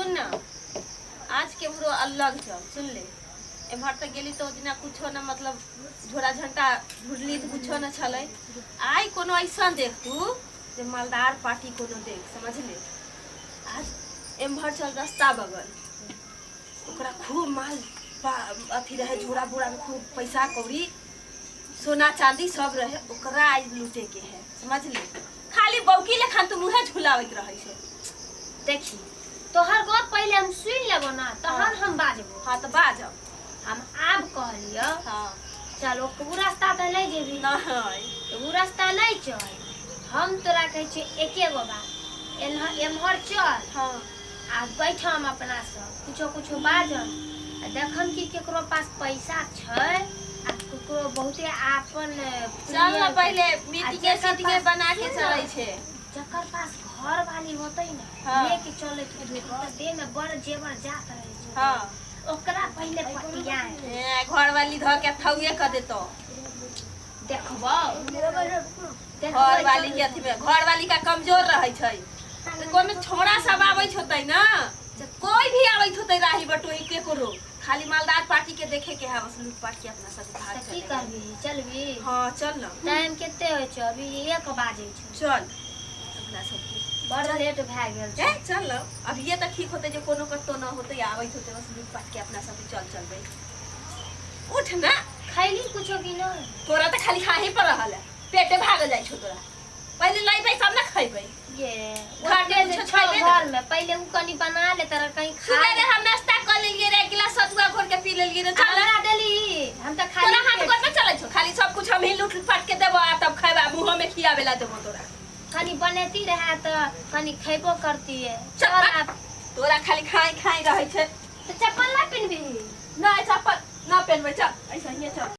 सुन ना, आज केम्हरो अलग चल। सुन ले, एम्हर तऽ गेली तऽ ओ दिना कुछो न, मतलब झोरा झंटा ढूँढली तऽ कुछो न छलै। आइ कोनो ऐसन देख तू जे मालदार पार्टी कोनो देख, समझली? आज एम्हर चल रास्ता बगल, ओकरा खूब माल अथी रहे, झोरा बोरा में खूब पैसा कौड़ी सोना चांदी सब रहे, ओकरा आइ लूटे के है, समझली? खाली बौकी लेखन तू मुँहे झुलाबैत रहै छै। देखी, तोहर गप पहिले हम सुनि लेबो ना, तहन हम बाजबो। हाँ, तऽ बाजब। हम आब कहलियो। चल, ओ रास्ता तऽ नहि जेबी। नहीं। तऽ ओ रास्ता नहि चल। हम तोरा कहै छियौ एके गो बात, एन्हर एम्हर चल। आ बैठम अपना सब, कुछो कुछो बाजम आ देखम कि केकरो पास पैसा छै आ केकरो बहुते आपन। चल ना, पहिले आ मीटिंगे जेकर सीटिंगे पास- बना के सुन ना, चलै छै। जकर पास घर वाली होतै ने, लेके चलैत होतै, ओकर देह में बड़ जेवर जात रहै छै। ओकरा पहिले पटियाए। ए, घरवाली धऽ के थौए कऽ देतौ। देखबौ, देखबै। घरवाली के अथी में घरवाली का कमजोर रहै छै। तऽ कोनो छोड़ा सब आबैत होतै ना, से कोई भी आबैत होतै, राही बटोही केकरो, खाली मालदार पार्टी के देखे के है, बस लूटपाट के अपना सब भाग तऽ की चले। करबी? चलबी? हाँ, चल ना। टाइम कते होइ छौ? अभी 1 बाजै छौ। चल अपना सबके। बड़ लेट भए गेल ए छै। चल ना, अभिये तऽ ठीक होतै जे कोनो कतौ न होतै, आबैत होतै, बस लूटपाट के अपना सब चल चलबै। उठ ना। खैली कुछो कि नहि? तोरा तऽ खाली खाही पर रहल है, पेटे भागल जाइ छौ तोरा। पहिले लैबै तब ने खैबै। ये घर में ओते जे कुछो छौ छेबे घर में पहिले उ कनी बना ले तर कहीं खा। सुबह हम नाश्ता कर लेलिए रे, एक गिलास सतुआ घोर के पी लेलिए रे। चल। हमरा देली, हम तऽ खाली तोरा हाथ पेट। गोर में चलै छौ, खाली सब कुछ हम ही लूट लुटपाट के देबो आ तब खैबा, मुंहो में खियाबे ला देबो तोरा। कनी बनेती रहे तऽ कनी खैबो करतिए। चल, चल। भाग। आब। तोरा खाली खाई खाई रहै छै। तऽ चप्पल ना पिन्हबी? नहीं, चप्पल ना पहनबै, चल ऐसा ही चल।